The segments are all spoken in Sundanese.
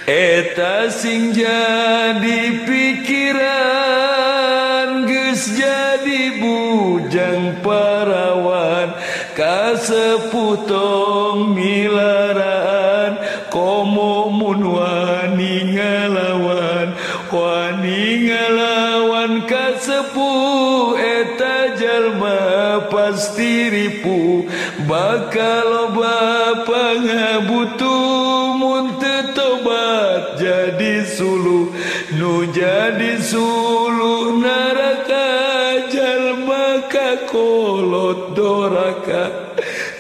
Eta sing jadi pikiran geus jadi bujang parawan kasepuh tong milaraan komo mun wani ngalawan wani ngalawan kasepuh eta jalma pasti ripuh bakal loba pangabutuh mun teu tobat jadi suluh nu jadi suluh neraka jalma kakolot doraka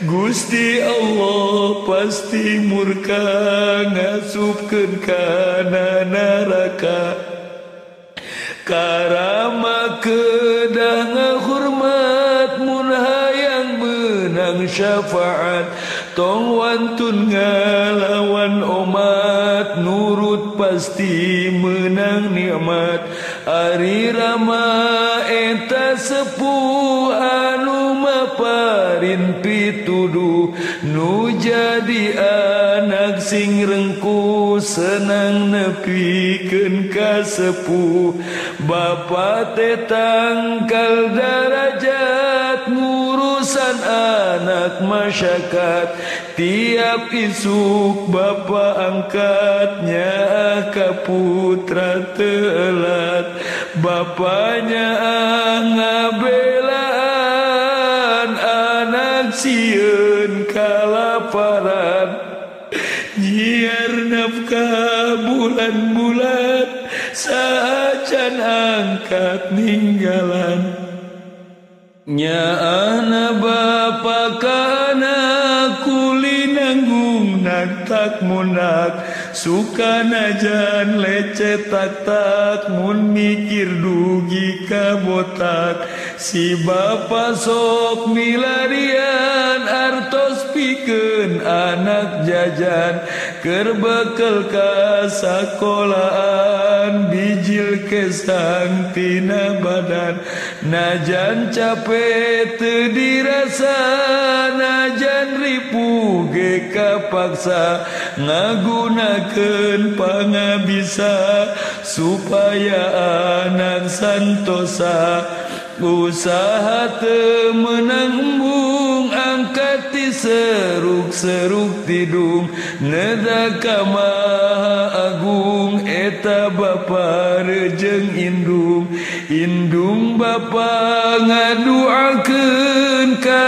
Gusti Allah pasti murka ngasupkeun kana neraka karama kedah ngahormat mun hayang meunang syafaat tong wantun ngalawan omat nurut pasti menang nikmat ari rama eta sepuh anu maparin pituduh nu jadi anak sing rengkuh senang nepikeun ka sepuh bapa teh tangkal darajat ngurusan anak masyarakat tiap isuk bapa angkatnya ka putra telat bapanya ngabelaan anak sieun kalaparan nyiar nafkah bulan-bulan saacan angkat ninggalan nyaahna bapa kana kuli nanggung tak munak suka najan lecet tak tak mun mikir dugi ka botak si bapa sok milarian artos pikeun anak jajan keur bekel ka sakolaan bijil kesang tina badan najan capek teu dirasa najan ripuh ge kapaksa ngagunakeun pangabisa supaya anak santosa usaha teu meunang embung angkat ti seruk-seruk tidung neda ka Maha Agung eta bapa rejeng indung indung bapa ngaduakeun ka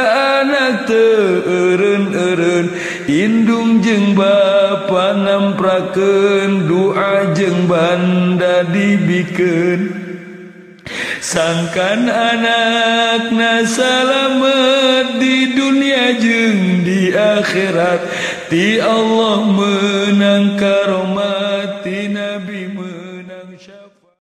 anak teu eureun-eureun indung jeung bapa namprakeun doa jeung banda dibikeun sangkan anakna salamet di dunia jeung di akhirat ti Allah meunang karomat tina.